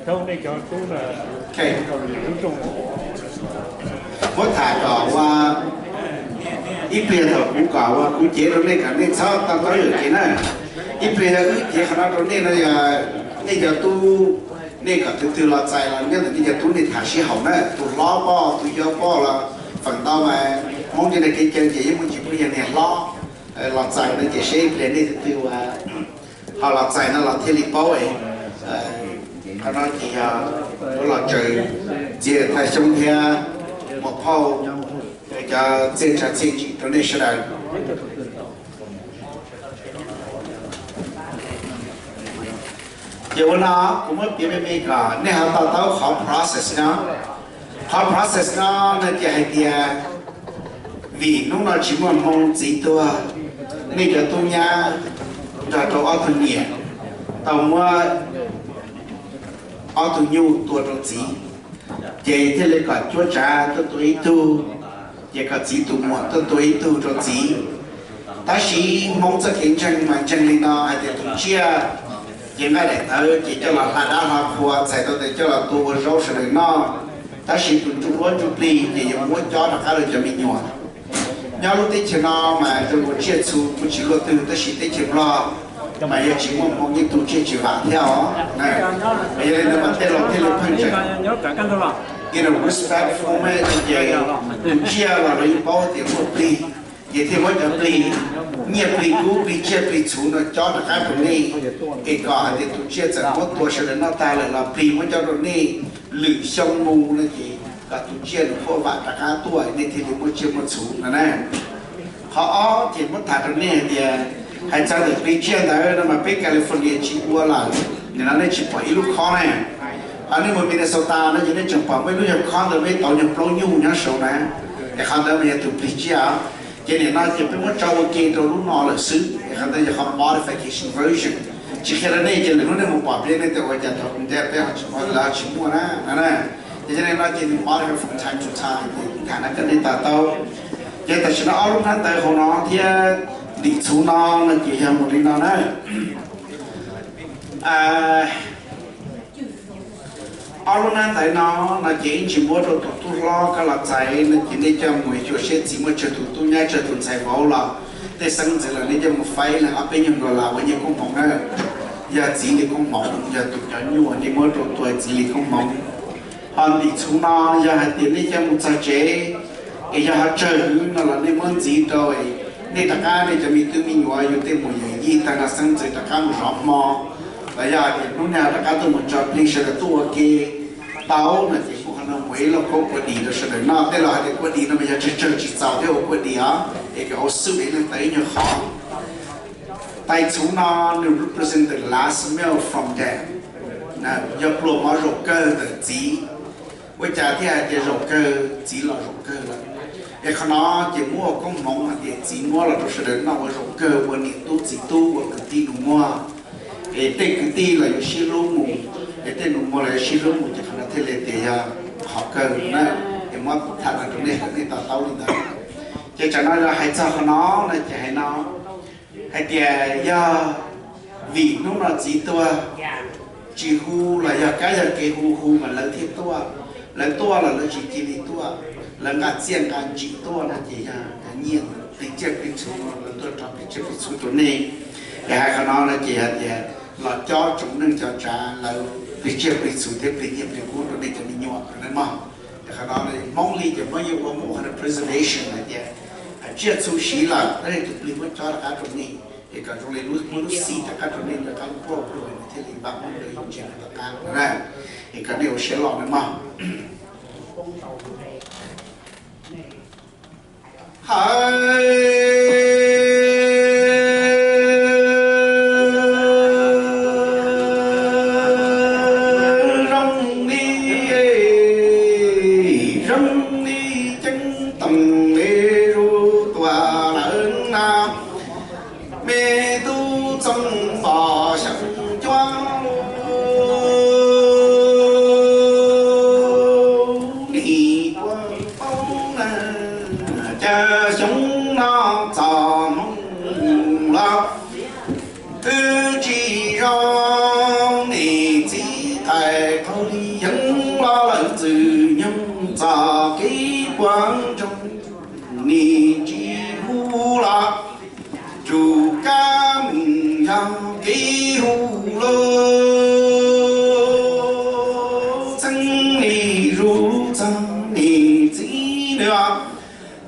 Muab tham kom ua ib pliag thaum kuv kom ua kuv cev rau nej kom nej txhob tau taub yuam kev na. Ib pliag yog wb cev qhov no rau nej no yog nej cov tub, nej kom tus twg los txais los nyob ntawm nej cov tub nej tham sib haum na. Tus hlob poj tus yau poj los feem ntau mas Hmoob cov niag kev cai ces yeej muaj tsis pub yog niag hlob los txais no ces seb ib pliag nej tus twg ua ho los txais no los thiaj li paub. Qhov no ces yog kuv los tsaws txiag thaj xyoob thiab muam phauj cov txiaj ntsha txiaj ntsim rau nej sawv daws. Ces ua no kuv muab piav me me kom nej ho to taub qhov process no. Qhov process no no ces hais tias vim hnub no tsis muaj hmoo txiv tuag, nej cov tub nyab nrog rau ob tug niam tau muab ob tug nyuj tua rau txiv, ces thiaj li kom cuab tsav tuaj tua ib tug, ces kom txiv tus muam tuaj tua ib tug rau txiv. Tab sis Hmoob txoj kev ntseeg mas ntseeg li no hais tias tus tsiaj ces nqaij daim tawv ces coj los hla dab hla qhua txhais tau tias coj los tua ua zaub sawv daws noj, tab sis tus ntsuj huab ntsuj plig ces yuav muab cob rov qab rau cov me nyuam. Nyob lub teb chaws no mas zoo ua tsiaj txhu kuj tsis luaj twg tab sis teb chaws Nplog mas yog tsis muaj hmoo yeej tu tsiaj tsis vam thiab os. Mas yog li ntawd mas tej laus thiaj li pheej tseem in a respectful way no ces tus tsiaj los lawv yeej paub tias muaj plig, ces thiaj muab cov plig, nyiaj plig kub plig tsiaj plig txhuv no cob rov qab rau nej, es kom hais tias tus tsiaj txawm muab tua sawv daws noj tag lawm los plig muab cob rau nej, lwm xyoo mus no ces kom tus tsiaj nws quaj vam rov qab tuaj nej thiaj li muaj tsiaj muaj txhuv no na. Qhov ob ces muab tham rau nej hais tias hais txog ntawm plig tsiaj ntawd no mas peb California tsis ua lawm, nim no nej tsis pom ib lub khob ne. Ho nej mus Minnesota no ces nej tseem pom muaj ib lub nyuag khob ntawd peb tauv nyuag plaub nyuj nyob saud na, es qhov ntawd mas yog tus plig tsiaj. Ces nim no ces peb muab tso ua ke rau lub no lawm xwb, es qhov ntawd yog qhov modification version. Tsis qhia rau nej ces lwm hnub nej mus pom peb nej tias ua cas thaum ntiaj teb ho tsis muaj na. Ces yog li no ces nws modify from time to time, tham no kom nej to taub. Ces tam sim no ob lub hnab ntawv hauv no thiab ntim txhuv no no ces yog mus li no na. Ob lub hnab ntawv no no ces ib ntsis muab rau tus tub hlob koj los txais no ces nej coj mus xyuas seb txiv muaj tsawg tus tub nyab tsawg tus ntxhais vauv los tej xeeb ntxwv los nej coj mus faib leej ob peb nyuag dollar ua nyiaj koob hmoov na. Yog txiv li koob hmoov, yog tus cov nyuj uas nej muab rau tua txiv li koob hmoov. Ho ntim txhuv no yog hais tias nej coj mus txog tsev es yog ho tsawg hwv no los nej muab ntxiv rau nej rov qab nej cov me tub me nyuam yus tej mus yawm yij tag no xeeb ntxwv rov qab mus zov hmo, los yog hais tias hnub nej ho rov qab tuaj mus tso plig sawv daws tuaj ua ke tau no ces kuv qhov no mus ib lauj kaub kua dis rau sawv daws noj. Tej laus hais tias kua dis no mas yog tsawg tsawg tsis txaus thiab ua kua dis os, es kom ua xwb es leej tau ib nyuag qhov. Tais txhuv no nws represent the last meal from death, yog pluas mov zaum kawg ntawm txiv. Ua cas thiaj hais tias zaum kawg, txiv los zaum kawg lawm? Es qhov no ces muab ua koob hmoov hais tias txiv muab los rau sawv daws noj ua zaum kawg, ua niam tub txiv tub, ua kwv tij nus muag. Es tej kwv tij los yuav sib hlub mus, es tej nus muag los yuav sib hlub mus, ces qhov no thiaj li tias yog qhov kawg na. Es muab tham no rau nej kom nej to taub li ntawd. Ces tsam no yog hais txog qhov no no ces hais no hais tias yog vim hnub no txiv tuag, tsis hu los yog kab yog kev hu hu mas lawv thiaj tuaj. Lawv tuaj los lawv tsis cia li tuaj, lawv nqa txiaj nqa ntsim tuaj no ces yog nyiaj plig tsiaj plig txhuv, lawv tuaj tso plig tsiaj plig txhuv rau nej. Es hais qhov no no ces hais tias los cob tsoom neej cov tsav lawv plig tsiaj plig txhuv thiab plig nyiaj plig kub rau nej cov me nyuam no mog. Es qhov no Hmoob li ces Hmoob yeej ua muab qhov preservation hais tias tsiaj txhu siv lawm tab sis tus plig muab cob rov qab rau nej, es kom zoo li lub, muab lub xim rov qab rau nej rov qab lub program thiaj li npaj muab rau ntsia rov qab na. Es kom nej ua siab loj na mog. Hawv, zoo li, zoo li ceeb toom me zuj tua lawm na. Me tub txooj pom xyoo cuab nim puas paub na, cas xyoo Hais qhov li yeeb los lawm ntxwg nyoog txoj kev puag nroog, nim tsis hu los tsum kab mus yog kev hu loj. Txheeb li zuj txog nim txiv nws os,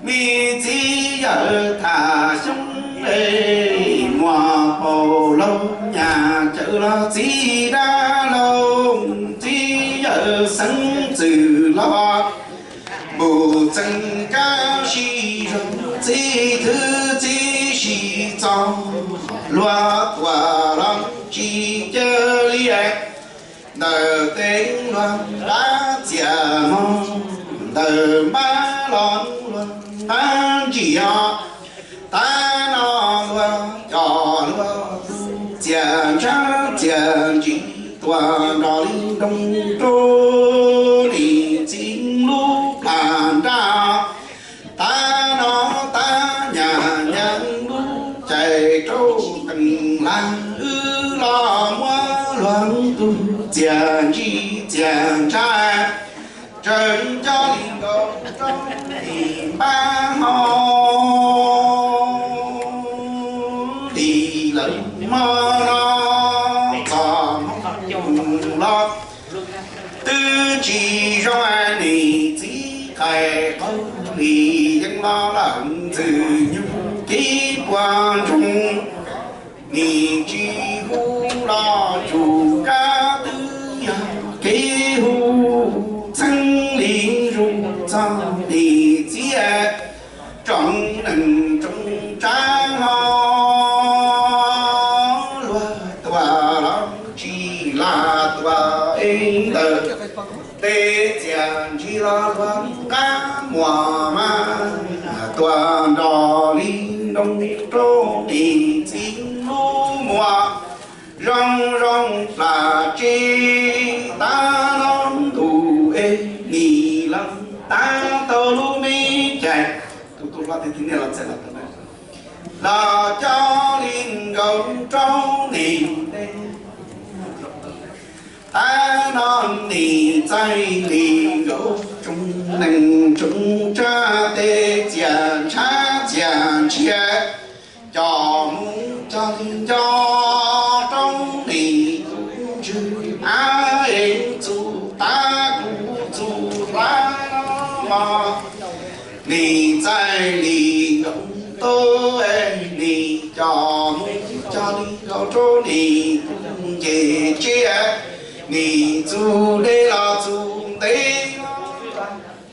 me txiv yawm tham xyoob es muaj paus laug nyaj cawv los txiv dab laug, txiv yawm xeeb txwm los npus txeeg kab sib zog, txiv thwv txiv sib txog, luag tuaj los tsis caw li. Ntawm teb luag nqab txias hmo, ntawm npab los luag nqab ntsis os. Tab no luag coj luag txias ntsab txias ntsis tuaj nrog li nroo rau nim txiv lub plag nraj. Tab no tab nyas nyas lub caij rau teem lag, wb los muab luag tus txias ntsis txias ntsab, tseem coj li nkaus rau nim npab hmo li lawm hmo no txog hmo los twb tsis zoo. Nim txiv hais qhov li yeeb los lawm ntxwg nyoog kev puag nroog, nim tsis hu los tsum kab twb yog kev hu. Txheeb li zuj txog nim txiv tsoom neeg tsoom tsav hlo, luag tuaj los tsis lam tuaj es ntawm teb txias ntsis los luag nqab muag mas tuaj nrog li nroo rau nim txiv lub muag zoo zoo plam tsev. Tab no ntuj es nim los tab tau lub me cais, tus tub hlob thiab tib neeg los txais los tau na, los coj li nkaus rau nim teb. Tab no nim txais li nkaus tsoom neeg tsoom tsav teb txias ntsab txias ntshiab, coj mus coj li nco rau nim tus ntswg ab es txuj tab kuv txuj hlab los. Nim txais li nkaus tub es nim coj mus coj li nkaus rau nim tus nce tsiaj, nim txuj dej los txuj ntev,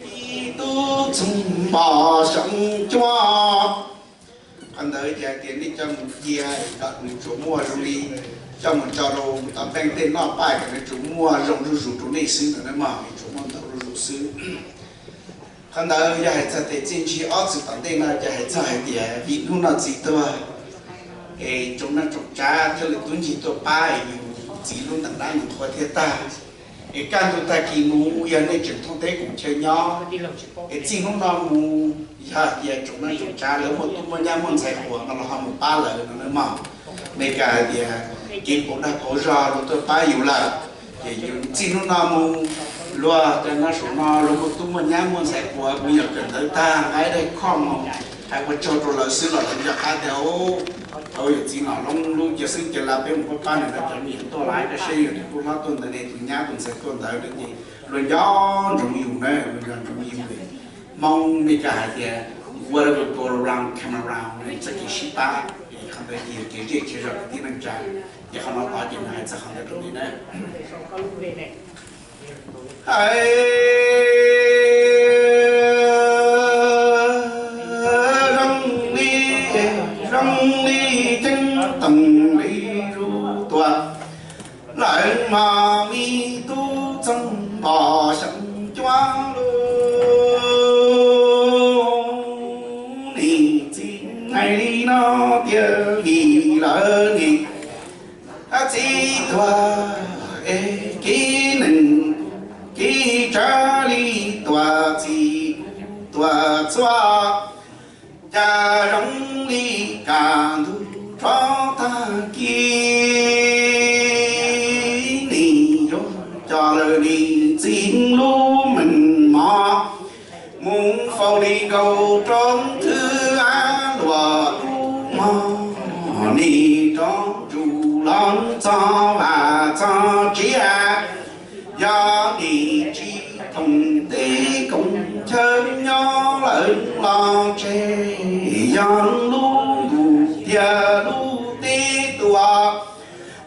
ib tug txoog npog xyoo cuaj. Qhov ntawd ces hais tias nej coj mus cia kom nws tsuas muaj zoo li coj mus tso rau tom npeej tej noj paj kom nws tsuas muaj zoo zuj zus rau nej xwb ntawd na mog, tsuas muaj ntau zuj zus xwb. Qhov ntawd yog hais txog tes txiaj ntsig ob txwm tom ntej no ces hais txog hais tias vim hnub no txiv tuag es tsoom neeg tsoom tsav thiaj li tub ncig tuaj pab es yus txiv lub ntees dab yus qhua thiaj tag. Es kaj ntug tag kis mus yog nej tseem thooj teb koom chaw nyob, es txij hnub no mus yog hais tias tsoom neeg tsoom tsav lawv muaj tub muaj nyab muaj ntxhais qhuas no los ho mus pab lawv no na mog. Mes kas hais tias kev pauv dag pauv zog luag tuaj pab yus lawm, ces yus txij hnub no mus luag cov nyob saum no luag muaj tub muaj nyab muaj ntxhais qhuas mus yog kawm ntawv tag nqa ib daim khoj mus hais ua tsaug rau lawv xwb los lawv nco qab tias, au, yawm txiv Nom Loob lub cia xwb cia lawv peb mus pab pab nws no cov me nyuam tuaj lawm, rau siab yog tus tub hlob tuaj ntawd ne, tus nyab tus ntxhais tuaj ntawd no ces luag nco ntsoov yus na, luag nco ntsoov yus. Hmoob Mes Kas hais tias whatever go around come around, txoj kev sib pab, qhov ntawd ces yog kev zej kev zos kwv tij neej tsa. Ces qhov no tod ces nws hais txog qhov ntawd rau nej na. Hais zoo li, zoo li ceeb toom li zuj tuaj, lawv mas me tub txoog npog xyoo cuaj lub. Nim txiv hais li no tias vim lawv nim txiv tuag es kev neeg kev tsav li tuag, txiv tuag txhua cas zoo li kaj ntug rov tag kis, nim yuav coj lawm nim txiv lub meej mom mus faus li nkaus rau thwv av luag lub mog. Nim rov ntsuj los txog vaj txog tsev, yog nim tsis thoom tej koom chaw nyob lawm los tseg, yog lub ntuj thiab lub teb tuaj,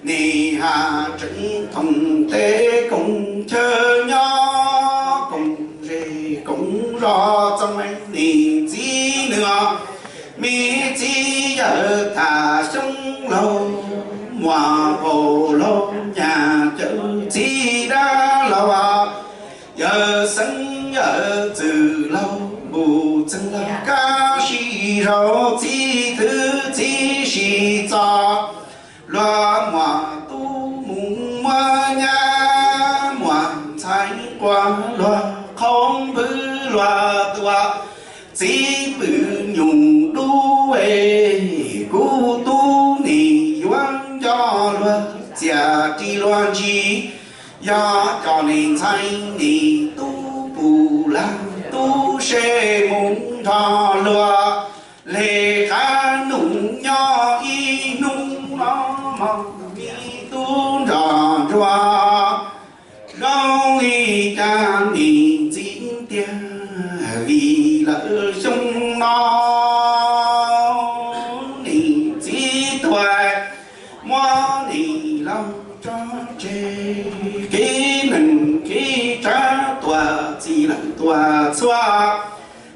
nim has tseem thoom tej koom chaw nyob koom zej koom zos txog nim txiv nws os. Me txiv yawm tham xyoo laug muaj vauv laug nyab, cawm txiv dab laug, yawm xeeb yawm txwm laug npus txeeg laug kab sib zaug, txiv thwv txiv sib txo, luag muaj tub mus muaj nyab, muaj ntxhais quas luag qhov npwb luag tuaj, txiv pw nyuj dub es kuv tub nim yuav nco luag txiaj ris luag ntsis, yog coj nim ntxhais nim tub pum lag tub se mus nrog luag, le qab num nyob ib hnub no mog, me tub nrog ntsuag zoo li cas nim txiv tiag, vim lawm xyoo no nim txiv tuag, muab nim laug tso tseg, kev neeg kev tsav tuaj txij leej tuaj txhua,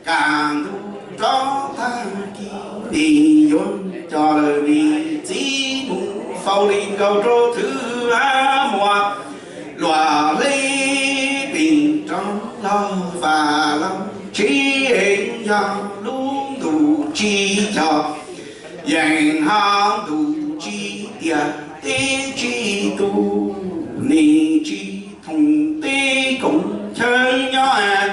kaj ntug rov tag kis nim yuav coj lawm nim txiv mus faus li nkaus rau thwv av muag, luag hle pes rov los vaj los tsev, yog lub ntuj tsis cog yeej ho ntuj tsis tiaj teb tsis tu, nim tsis thoom tej koom chaw nyob,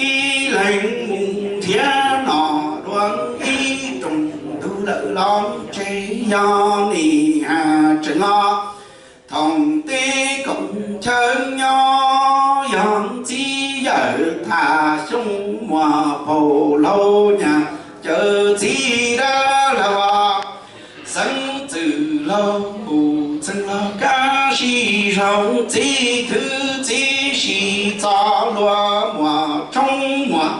ib leeg mus nrhiav noj dua ib rooj ntug lawm los tseg, yog nim has tseem los thoom tej koom chaw nyob, yog txiv yawm tham xyoo muaj vauv laug nyab, cawm txiv dab laug, xeeb txwm laug npus txeeg laug kab sib zaug, txiv thwv txiv sib txo, luag muaj tshoob muaj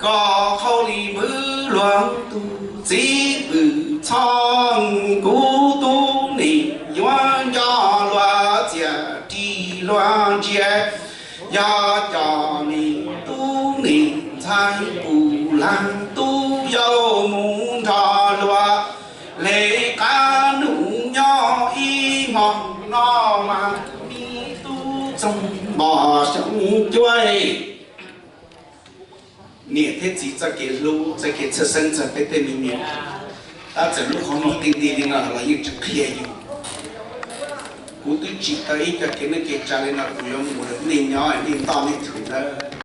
kos hauj li npwb luag tug, txiv pw txhoj kuv tub nim yuav nco luag txiaj ris luag ntsia, yog coj nim tub nim ntxhais pum lag tub yau mus nrog luag, le qab num nyob ib hmo no mas me tub txoog npog xyoo cuaj. Niam thiab txiv txoj kev hlub txoj kev txhawj xeeb txog peb tej me nyuam, tab txawm lub qhov muag qi nti li no los yeej tseem qhia yus. Kuv twb tsim tau ib co kev neej kev tsav li no kuv yuav mus lawm, nej nyob nej ntoj nej thum nawb.